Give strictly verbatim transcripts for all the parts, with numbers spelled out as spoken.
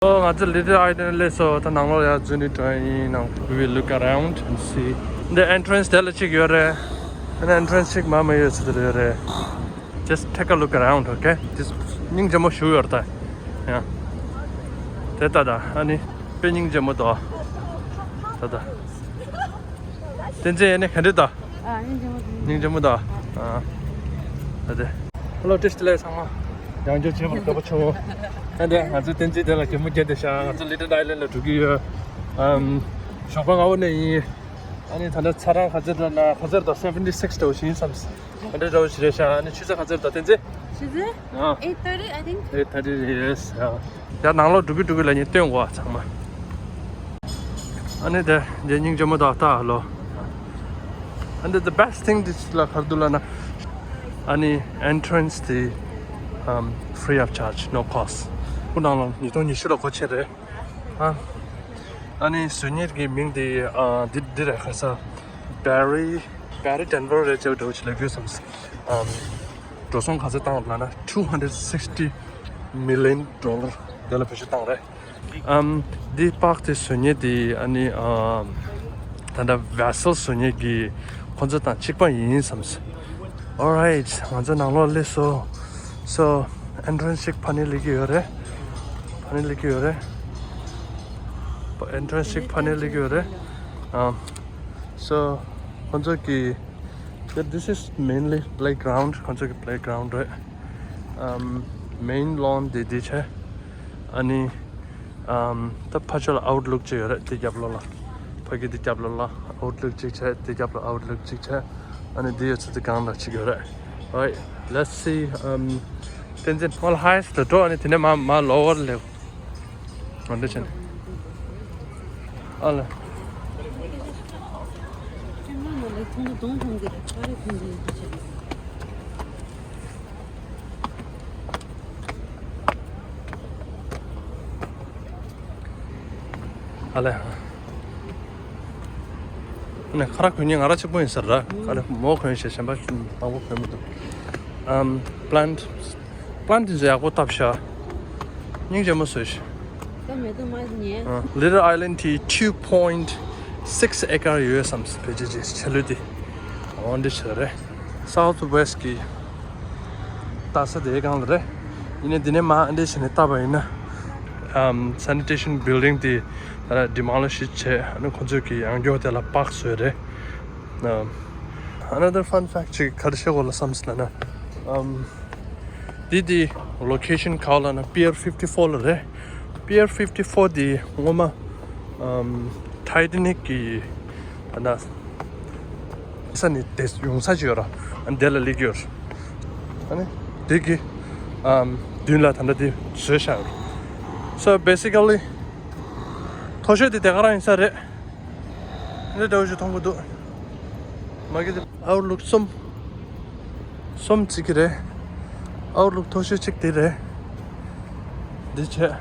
ཨོ། ང་ཚོ་Little Island སླེབས་སོང་། ད་ནང་ལོགས་ཡར་འཛུལ་ནས་འགྲོ་ཡིན། ནང་། We will look around and see. འདི་entrance དེ་ལ་གཅིག་ཡོད་རེད། ཨ་ནི་entrance གཅིག་མར་མར་ཡོད་ཚོད་དེ་ཡོད་རེད། Just take a look around, okay? Just སྙིང་རྗེ་མོ་ཞུ་ཡོད་རེད་ད། ཡ། དེ་ལྟ་ད། ཨ་ནི་དཔེ་སྙིང་རྗེ་མོ་འདུག་ད་ད། བསྟན་འཛིན། ཨ་ནི་ག་འདྲ་འདུག་ཨ། སྙིང་རྗེ་མོ་འདུག་སྙིང་རྗེ་མོ་འདུག་ཨ། ད་དེ། Hello། བཀྲ་ཤིས་བདེ་ལེགས་ཚང་མ། ཡང་བསྐྱར་མཇལ་བར་དགའ་པོ་བྱུང་། ཨ་ནི་ང་ཚོ་བསྟན་འཛིན་དེ་ལ་གད་མོ་བརྒྱབ་བསྡད་ཤག་ང་ཚོ་Little Island ལ་འགྲོ་གི་ཡོད། ཨམ། ཞོགས་པ་སྔ་པོ་ནས་ཡིན། ཨ་ནི་ད་ལྟ་ཚ་གྲང་ག་ཚོད་འདྲ་ན། ག་ཚོད་འདྲ། Seventy six འདྲ་བོ་ཞིག་ཡིན་བསམ། ག་འདྲ་འདྲ་བོ་ཞིག་རེད་ཤག་ཨ་ནི་ཆུ་ཚོད་ག་ཚོད་འདྲ། བསྟན་འཛིན། ཆུ་ཚོད། ཨ། eight thirty, I think. Eight thirty, yes. ཨ། ཡར་ནང་ལོགས་འགྲོ་གི་འགྲོ་གི་ལབ་ནས་སྟོན་གོ་ཚང་མ། ཨ་ནི་དེ་དེ་སྙིང་རྗེ་མོ་འདུག་ད་ལོ། ཨ་ནི་the best thing དེ་ལ་ག་རེ་འདུག་ལབ་ན། ཨ་ནི་entrance དེ་ཨམ་free of charge, no cost. ཁོ་ནང་ལ་ཉིས་སྟོང་ཉི་ཤུ་ལ་སྒོ་ཕྱེ་རེད། ཨ། ཨ་ནི་བཟོ་མཁན་གྱི་མིང་དེ་ཨ་འདི་འདི་རེད། ཁ་སང་Barry Barry Denver རེད་ཅེས་འདྲ་བོ་ཞིག་ལབ་ཀྱི་ཡོད་བསམ། ཨམ། འགྲོ་སོང་ག་ཚོད་བཏང་ལབ་ན། two hundred sixty million dollar དེ་ལ་བེད་སྤྱོད་བཏང་རེད། ཨམ། འདི་པཱརྐ་དེ་བཟོ་མཁན་དེ་ཨ་ནི་ཨམ། ད་ལྟ་Vessel བཟོ་མཁན་གྱི་ཁོང་ཚོ་དང་གཅིག་པ་ཡིན་བསམ། Alright། ང་ཚོ་ནང་ལོགས་སླེབས་སོང་། So entrance ཞིག་ཕ་ནི་ལས་ཀྱི་ཡོད་རེད། ཕ་ནི་ལས་ཀྱི་ཡོད་རེད། Entrance ཞིག་ཕ་ནི་ལས་ཀྱི་ཡོད་རེད། ཨམ། So ཁོང་ཚོ་གི Yeah, this is mainly playground. ཁོང་ཚོ་གི་playground རེད། ཨམ། main lawn དེ་དེ་བྱས། ཨ་ནི། ཨམ། ད་ཕར་ཕྱོགས་ལ་outlook ཅིག་ཡོད་རེད། དེ་རྒྱབ་ལོགས་ལ། ཕ་གི་དེ་རྒྱབ་ལོགས་ལ་outlook ཅིག་བྱས། དེ་རྒྱབ་ལ་outlook ཅིག་བྱས། ཨ་ནི་དེ་ཡོད་ཚད་དེ་སྒང་ལ་ཅིག་ཡོད་རེད། Alright, let's see. ཨམ། བསྟན་འཛིན་སྔོན་ལ་highest ལ་འགྲོ། ཨ་ནི་དེ་ནས་མར་མར་lower ལ་སླེབས། ཨ་འདྲ་བྱས་ནས། ཨ་ལ། ཨ་ལ། ནས་ཁ་ར་གོན་ནི་ང་ར་གཅིག་པོ་ཡིན་ཟེར་ར། ཁ་ར་མོ་གོན་ཤེས། གཞན་པ་མང་པོ་གོན་མི་འདུག་ཨམ། plant plant དེ་ཚོ་ཡག་པོ་བཏབ་ཤག་སྙིང་རྗེ་མོ་བཟོས་ཤག་ད་མེ་ཏོག་མ་ཉན། ཨ། Little Island དེ་two point six acre ཡོད་བསམ། ཕལ་ཆེར་ཅིག་ཆ་ལུགས་དེ་འོ་འདི་ཆ་རེད། South West གི་ལྟ་ས་དེའི་སྒང་ལ་རེད། ཡིན་ནའི་འདི་ནས་མར་འདི་བྱས་ནས་བལྟས་པ་ཡིན་ན། ཨམ། sanitation building དེ་ད་demolish བྱས། ཨ་ནི་ཁོང་ཚོས་ཀྱི་ཡང་བསྐྱར་དེ་ལ་park བཟོས་རེད། ཨམ། Another fun fact ཅིག་ག་རེ་བཤད་དགོས་ལབ་བསམ་སོང་ན། ཨམ། འདི་དེ་location ག་པར་ལབ་ན་Pier fifty four ལ་རེད། Pier fifty four དེ་སྔོན་མ། ཨམ། Titanic གི་ད་ལྟ་ས་ནས་དེ་ཡོང་ས་ཅིག་ཡོད་ར། ཨ་ནི་དེ་ལ་སླེབས་ཀྱི་ཡོད་ར། ཨ་ནི་དེ་གི་ཨམ། མདུན་ལ་ད་ལྟ་དེ་བཟོས་བཞག་ཡོད་ར། So basically མཐོ་ཤོས་དེ་དེ་ག་རང་ཡིན་ས་རེད། འདི་འདྲ་བོ་ཞིག་མཐོང་གི་འདུག་མ་གི་དེ་outlook གསུམ། གསུམ་བརྩི་གི་རེད། Outlook མཐོ་ཤོས་གཅིག་དེ་རེད། འདི་བྱས།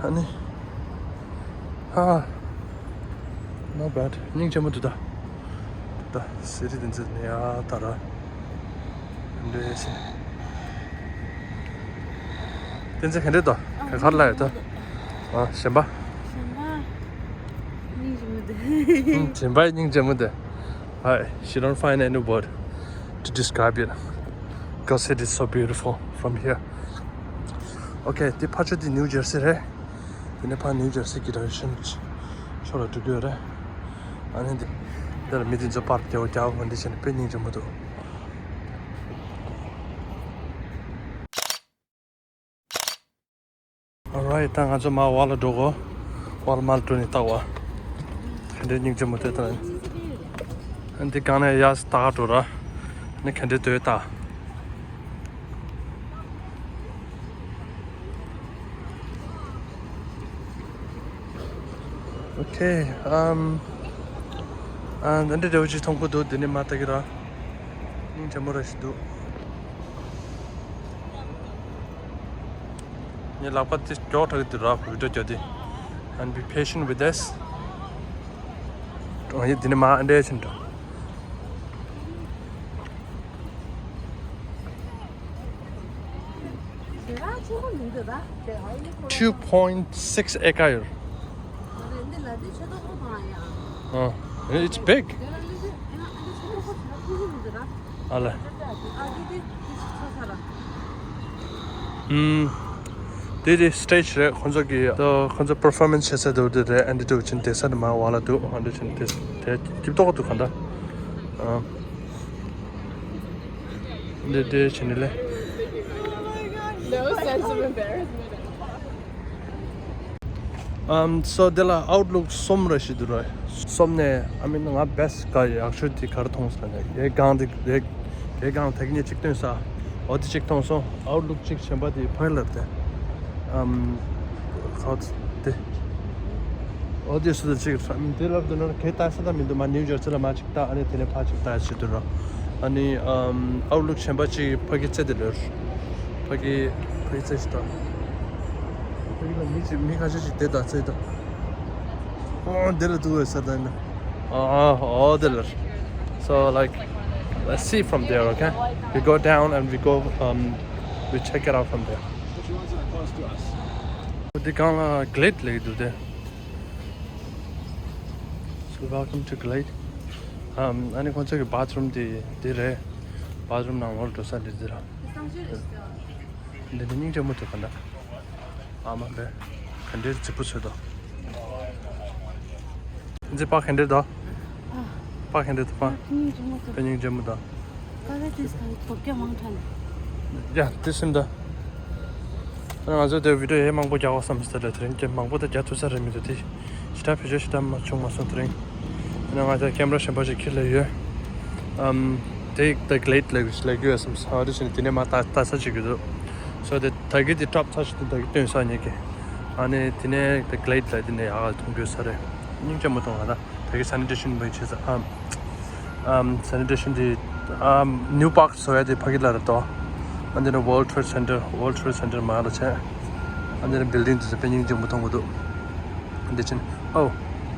ཨ་ནི། ཧ། Not bad. སྙིང་རྗེ་མོ་འདུག་ད། ད་ཟེར་རེད། དེ་ཚོ་ནས་ཡ་ད་ར། འདྲེ་ཞིག་དེ་ཚོ་ག་འདྲ་འདུག་ག་གར་ལ་ཡོད་ད། ཨ། གཞན་པ། གཞན་པ། སྙིང་རྗེ་མོ་འདུག་ཨུམ། གཞན་པ་སྙིང་རྗེ་མོ་འདུག Hi, she don't find any word to describe it because it is so beautiful from here. Okay, དེ་ཕར་ཕྱོགས་དེ་New Jersey རེད། དེ་ནས་ཕར་New Jersey གི་direction ཕྱོགས་ལ་འགྲོ་གི་ཡོད་རེད། ཨ་ནི་འདི། འདི་ལ་མི་དེ་ཚོ་པར་རྒྱག་རྒྱག་འདི་བྱས་ནས་དཔེ་སྙིང་རྗེ་མོ་འདུག Alright, ད་ང་ཚོ་མར་འོག་ལ་འགྲོ་གོ། འོག་ལ་མར་འགྲོ་ནས་ལྟ་བ། ག་འདྲའི་སྙིང་རྗེ་མོ་དེ་ལྟ། འདི་སྒང་ནས་ཡར་ལྟ་ག་འགྲོ་ར། ནི་ག་འདྲའི་འདུག་ལྟ། Okay, um, ཨ། འདི་འདྲ་འདྲ་བོ་ཅིག་མཐོང་གི་འདུག་འདི་ནས་མར་ལྟ་གི་ར། སྙིང་རྗེ་མོ་ར་ཞིག་འདུག་ངའི་ལག་པ་དེ་མགྱོགས་དྲགས་ཀྱི་འདུག་ར། video རྒྱག་དུས། And be patient with this. ཨ་ཡེ། འདི་ནས་མར་ཨ་འདྲས་ཕྱིན་འགྲོ། ཞེ་དྲག་ཆེན་པོ་མི་འདུག་ད། two point six acre. Uh, it's big. ཨ་ལ། ཨུམ། དེ་དེ་སི་ཊེཇ་རེད། ཁོང་ཚོ་གི་ད་ཁོང་ཚོ་པར་ཕོར་མན་སི་བྱེད་ས་དེ་དེ་རེད། ཨན་ཌི་ཊུ་ཆེན་དེ་ས་ནི་མ་བ་ལ་འདུག་ཨན་ཌི་ཊུ་ཆེན་དེ་དེ་སྐྱིད་ཏོག་འདུག་ག་འདྲ། ཨ། འདི་འདི་བྱས་ནས་ལས། No sense of embarrassment. Um, so དེ་ལ་ཨའུཊ་ལུག་གསུམ་རེ་ཞིག་འདུག་ར། གསུམ་ནས་I mean ང་བེ་སི་ཊི་ག་ཡག་ཤོས་དེ་ག་རེ་མཐོང་སོང་ན། ཡའི་སྒང་དེ་ཡའི་ཡའི་སྒང་དེ་གཉིས་གཅིག་སྟོན་ས། འོ་དེ་གཅིག་མཐོང་སོང་། ཨའུཊ་ལུག་གཅིག་གཞན་པ་དེ་ཕ་གི་ལ་དེ། Um, ཁ་དེ། འོ་དེ་སུ་དེ་གཅིག་དེ་ལབ་འདུག་ན་གའི་ལྟ་ས་ད་མི་འདུག་མ་ནིའུ་ཇར་སི་ལ་མ་གཅིག་ལྟ། ཨ་ནི་དེ་ནས་ཕ་གཅིག་ལྟ་ཞིག་འདུག་ར། ཨ་ནི་um, ཨའུཊ་ལུག་གཞན་པ་གཅིག་ཕ་གི་རྩེ་དེ་ལོར། ཕ་གི་ཕ་གི་རྩེ་ཞིག་ལྟ། ཕ་གི་ལ་མི་གཅིག་མི་ཁ་ཤས་ཤིག་དེ་ལྟ་རྩེ་ལྟ། ཨོ་དེ་ལ་འདུག་ས་ད་ནི། ཨ་ཨོ་དེ་ལོར། So like let's see from there, okay? We go down and we go, um, we check it out from there. འདི་སྒང་ལ་གི་ལེ་ཊི་ལབ་ཀྱི་འདུག་དེ། So welcome to Glade. Um, ཨ་ནི་ཁོང་ཚོ་གི་བཱ་ཐི་རུམ་དེ་འདི་རེད། བཱ་ཐི་རུམ་ནང་ལོགས་འགྲོ་ས་འདི་འདི་ར། འདི་འདི་སྙིང་རྗེ་མོ་འདུག་ག་འདྲ། ཨ་མ་བེ། ག་འདྲའི་རྫིག་པོ་ཚོད་དོ། འདི་པ་ག་འདྲ་དོ། པ་ག་འདྲ་དོ་པ། སྙིང་རྗེ་མོ་འདུག་དཔེ་སྙིང་རྗེ་མོ་དང་། ཀ་བའི་ཏིས་ཀ་བའི་ཐོབ་རྒྱ་མང་དྲགས་ནས། ཡ་ཏིས་སིམ་ད། ང་ཚོ་དེ་བི་ཌིའོ་ཧེ་མང་པོ་རྒྱག་གོ་བསམ་སྟེ་རེད། དེ་རིང་ཀྱེ་མང་པོ་ད་རྒྱག་ཐུབ་ས་རེད་མི་འདུག་དེ་ཞེ་དྲག་བེད་སྤྱོད་ཞེ་དྲག་མ་བྱུང་མ་སོང་དེ་རིང་། ཡིན་ན་ང་ཚོ་ཀེམ་ར་གཞན་པ་ཞིག་ཁྱེར་ལ་ཡོད། ཨམ། དེ་ད་གི་ལེ་ཊི་ལབ་ལབ་ཀྱི་ཡོད་བསམ་ས་རེད་ཟེར་ནས་དེ་ནས་མ་ལྟ་ལྟ་ས་བྱེད་ཀྱི་འདུག་སོ་དེ་ད་གི་དེ་ཊོབ་ཚ་ཞིག་ཏུ་ད་གི་སྟོན་ས་ཉེ་གི། ཨ་ནི་དེ་ནས་ད་གི་ལེ་ཊི་ལ་དེ་ནས་ཡག་ག་མཐོང་གི་ཡོད་ས་རེད། སྙིང་རྗེ་མོ་མཐོང་ང་ད། དེ་གི་སེ་ནི་ཊེ་ཤན་བྱེད་ས། ཨམ། ཨམ། སེ་ནི་ཊེ་ཤན་དེ། ཨམ། ནིའུ་པཱརྐ་བཟོ་ཡ་དེ་ཕ་གི་ལ་རེད་དོ། ཨ་འདི་ནི་World Trade Center, World Trade Center མ་ལ་བྱས། ཨ་འདི་ནི་བིལ་ཌིང་དེ་ཚོ་དཔེ་སྙིང་རྗེ་མོ་མཐོང་གི་འདུག་འདི་ཕྱིན། ཨོ།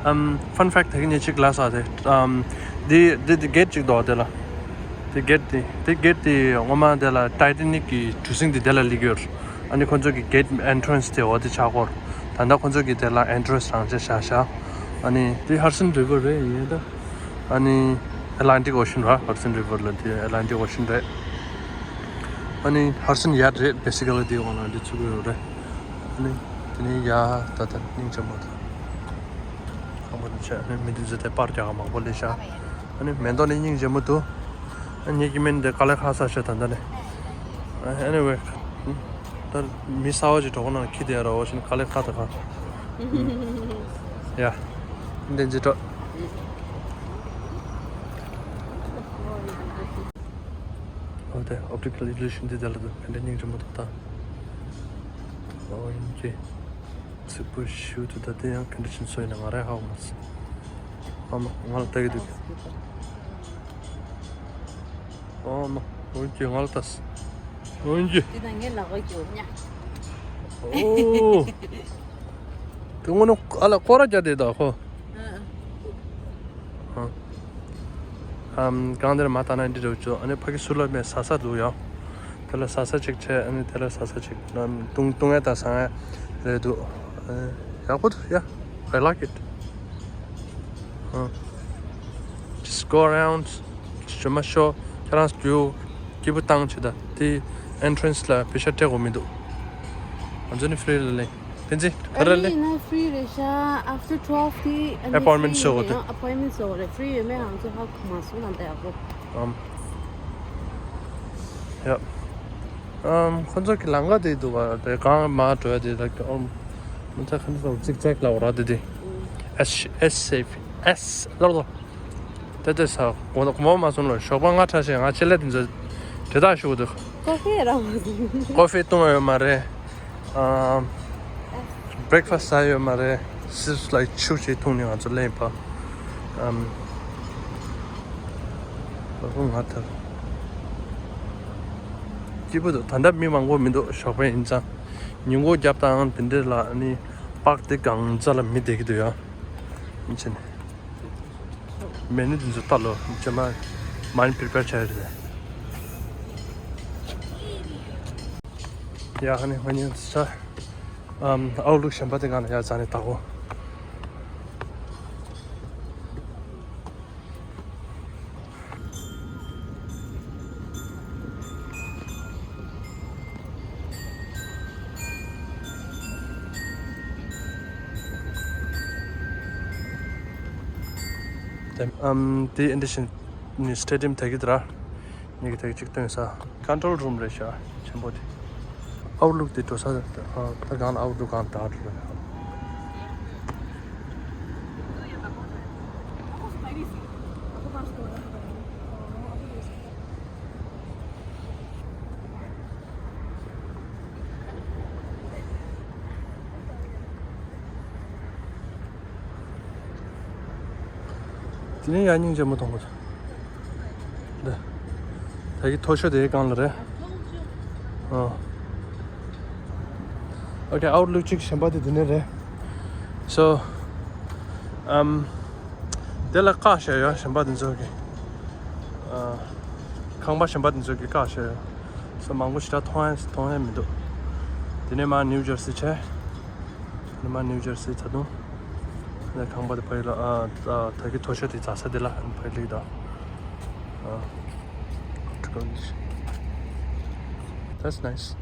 ཨམ། ཕན་ཕེག་དེ་གི་ཉེ་གཅིག་ལ་ས་དེ། ཨམ། འདི་འདི་འདི་གེ་ཊི་གཅིག་འདུག་དེ་ལ། དེ་གེ་ཊི་དེ་དེ་གེ་ཊི་དེ་ངོ་མ་དེ་ལ་ཊའི་ཊ་ནིག་གི་གྲུ་གཟིངས་དེ་དེ་ལ་སླེབས་ཡོད། ཨ་ནི་ཁོ་ཚོ་གི་གེ་ཊི་ཨེན་ཊི་རན་སི་དེ་འོ་དེ་ཆགས་སྐོར། ད་ལྟ་ཁོ་ཚོ་གི་དེ་ལ་ཨེན་ཊི་རན་སི་རང་བྱས་བཞག་བཞག་ཨ་ནི་དེ་ཧ་ཌི་སན་རི་ཝར་རེད་ཡིན་ད། ཨ་ནི་ཨེ་ཊ་ལན་ཊིག་ཨོ་ཤན་ར། ཧ་ཌི་སན་རི་ཝར་ལ་དེ་ཨེ་ཊ་ལན་ཊིག་ཨོ་ཤན་རེད། ཨ་ནི་ཧ་ཌི་སན་ཡར་རེད། བེ་སི་ཀ་ལི་དེ་འོང་ལ་འདི་ཚུགས་ཡོད་རེད། ཨ་ནི་དེ་ནས་ཡ་ད་ད་སྙིང་རྗེ་མོ་ད། ཁམ་པ་ནི་བྱས་ཨ་ནི་མི་འདི་ཚོ་དེ་པར་རྒྱག་མང་པོ་སླེབས་ཤག་ཨ་ནི་མེ་ཏོག་ནི་སྙིང་རྗེ་མོ་འདུག་ཨ་ནི་ངེད་ཀྱི་མིན་དེ་དཀའ་ལས་ཁག་ས་ཤག་ད་ལྟ་ནས། Anyway། ད་མི་གསར་པ་ཅིག་གྲོགས་པོ་ནང་ཁྱི་དེ་ར་འོ་ཞིག་དཀའ་ལས་ཁག་ད་ཁག་ཡ། འདི་འཛི་གྲོགས། འོ་དེ་ཨོབ་ཊི་ཀལ་ཨི་ལུ་ཤན་འདི་དེ་ལ་དུ་ག་འདྲ་སྙིང་རྗེ་མོ་འདུག་ད། འོ་ཡིན་གྱི། ཚིག་པོ་ཞུ་དུ་ད་དེ་ཡང་ག་འདྲ་ཕྱིན་སོ་ཡིན་ན་ང་རང་ཧ་གོ་མ་སོང་། ཨ་མ་ང་ལ་ལྟ་གི་འདུག་ཨ་མ་འོན་ཀྱང་ང་ལ་ལྟ་སོང་། འོན་ཀྱང་། དེ་ན་ངའི་ལག་པ་གྱོན་ཉག་ཨོ། དེ་དངོས་གནས་ཨ་ལ་སྐོར་ར་རྒྱག་བསྡད་ད་ཁོ། ཨ། ཨམ། གང་དེར་མ་ལྟ་ན་འདི་འདྲ་བྱོས། ཨ་ནི་ཕ་གི་ཟུར་ལ་མེད་ཟ་ས་འདུག་ཡ། དེ་ལ་ཟ་ས་ཅིག་བྱས། ཨ་ནི་དེ་ལ་ཟ་ས་ཅིག་ནམ་བཏུང་བཏུང་ཡ་དང་ཟ་ཡ་རེད་འདུག་ཡག་པོ་འདུག་ཡ། I like it. ཨ། Just go around. ཞོ་མ་ཤོ་ཁྱེད་རང་རྒྱུ་སྐྱིད་པོ་བཏང་བྱེད་ད། དེ་ཨེན་ཊི་རན་སི་ལ་པེ་ཤ་སྤྲད་དགོས་མི་འདུག་ང་ཚོ་ནི་ཕི་རི་ལ་ལེན། བསྟན་འཛིན་ག་རེ་ལེན། Early enough free རེད་ཤག After twelve དེ་ཨ་ནི་appointment free བཟོ་དགོས་ཡོད་འདུག་མེད། Appointment བཟོ་དགོས་རེད། Free ཡོད་མེད་ང་ཚོ་ཧ་གོ་མ་སོང་ད་ལྟ་ཡག་པོ། ཨམ། ཡ། ཨམ། ཁོ་ཚོ་གི་ལམ་ཁ་དེ་འདུག་ག་དེ་གང་མ་འགྲོ་ཡ་དེ་ལ་ཨམ། མི་ཚ་ཁ་ཚོ་ཙིག་ཙེག་ལ་འོ་ར་དེ་དེ། As as safe as ལོ་ལོ། དེ་དེ་ས་གོ་གོ་མ་མ་སོང་ལོ། ཞོགས་པ་ང་ཁྲ་ཞིག་ང་ཆེ་ལེ་དེ་ཚོ་དེ་དག་ཞུ་གི་འདུག་ཀོ་ཧྥི་ར་མ་སོང་། ཀོ་ཧྥི་བཏུང་བ་ཡོད་མ་རེད། ཨམ། བྷི་རེག་ཕ་སི་ཟ་ཡོད་མ་རེད། སིབ་སི་ལ་ཆུ་ཞིག་འཐུང་ནས་ང་ཚོ་ལེན་པ། ཨམ། ལོ་ལོ་ང་ཐར། སྐྱིད་པོ་འདུག་ད་ལྟ་མི་མང་པོ་མི་འདུག་ཞོགས་པ་ཡིན་ཙང་། ཉིན་གུང་རྒྱབ་དང་དེ་འདྲ་ལ་ནི་པཱརྐ་དེ་གང་ཚ་ལ་མི་བསྡད་ཀྱི་འདུག་ཡ། ཡིན་ཕྱིན། མེ་ནུ་དེ་ཚོ་ལྟ་ལོ། ཅེ་མ་མ་ནི་པི་རི་པེར་བྱ་ཡོད་རེད། ཡ་ཧ་ནི་ཧ་ནི་ས། ཨམ། ཨའུ་ལུག་གཞན་པ་དེ་གང་ལ་ཡར་འཛེགས་ནས་ལྟ་གོ། དེ་ཨམ། དེ་ཨིན་ཌི་ཤན་ནི་སི་ཊེ་ཌི་ཡམ་དེ་གི་དེ་ར། ཉིད་ཀྱི་དེ་གཅིག་སྟོན་ས། ཀོན་ཊོལ་རུམ་རེད་ཤག་ཆེན་པོ་དེ། ཨའུ་ལུག་དེ་འགྲོ་ས། ཨ། ད་གང་ལ་ཨའུ་ལུག་གང་དག་འགྲོ་རེད། དེ་ནས་ཡར་སྙིང་རྗེ་མོ་མཐོང་གི་འདུག། འདི། ད་གི་མཐོ་ཤོས་དེ་གང་ལ་རེད། ཨོ། ཨོ་ཁེ། ཨའུ་ལུག་གཅིག་གཞན་པ་དེ་དེ་ནས་རེད། སོ། ཨམ། དེ་ལ་བཀག་བཞག་ཡོད། གཞན་པ་དེ་ཚོ་གི། ཨ། ཁང་པ་གཞན་པ་དེ་ཚོ་གི་བཀག་བཞག་ཡོད། སོ། མང་པོ་ཞེ་དྲག་མཐོང་ཡ་མཐོང་ཡ་མི་འདུག། དེ་ནས་མར་ནིའུ་ཇར་སི་ཆས། དེ་ནས་མར་ནིའུ་ཇར་སི་ད་དུང་། དེ་ནས་ཁང་པ་དེ་ཕ་གི་ལ། ཨ། ད་ད་གི་མཐོ་ཤོས་དེ་འཛེགས་ས་དེ་ལ་ཕ་གི་ལ་ད། ཨ། That's nice.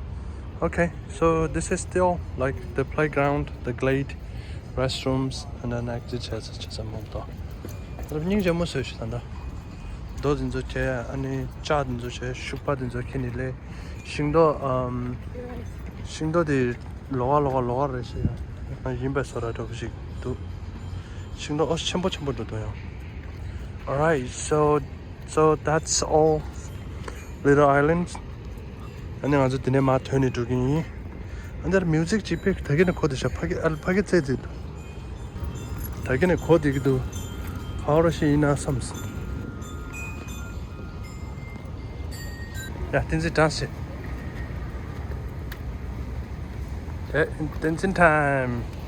Okay, so this is still like the playground, the glade, restrooms, and then exit. བྱས་ཚར་བྱས་ཚར་མོ་ཏོ། ད་སྙིང་རྗེ་མོ་བཟོས་ཤག་ད་ལྟ། རྡོ་འདི་ཚོ་བྱས། ཨ་ནི་ལྕགས་འདི་ཚོ་བྱས། ཤུག་པ་འདི་ཚོ་ཁྱེར་ནས་སླེབས། ཤིང་ཏོག། ཨམ། ཤིང་ཏོག་དེ་ལོགས་ཀ་ལོགས་ཀ་ལོགས་ཀ་རེད་ཤག། ཡིན་པའི་བཟོ་འདྲ་འདྲ་པོ་ཞིག་འདུག། ཤིང་ཏོག་ཨོ་ཆེན་པོ་ཆེན་པོ་འདུག་འདུག་ཡང་། Alright, so, so that's all, Little Island. ཨ་ནི་ང་ཚོ་དེ་ནས་མར་ཐོན་ནས་འགྲོ་གི་ཡིན། ཨ། འདིར་མིའུ་ཟིག་ཅིག་ཕེབས། ད་གིན་ནས་གོ་བསྡད་ཤག། ཕ་གི། ཨ། ཕ་གི་རྩེད་རྩེད་འདུག། ད་གིན་ནས་གོ་བསྡད་ཀྱི་འདུག། ག་པར་ཞིག་ཡིན་ན་བསམས། ཡ། བསྟན་འཛིན་དྲངས་ཤིག། ཨེ། བསྟན་འཛིན་ཊའིམ།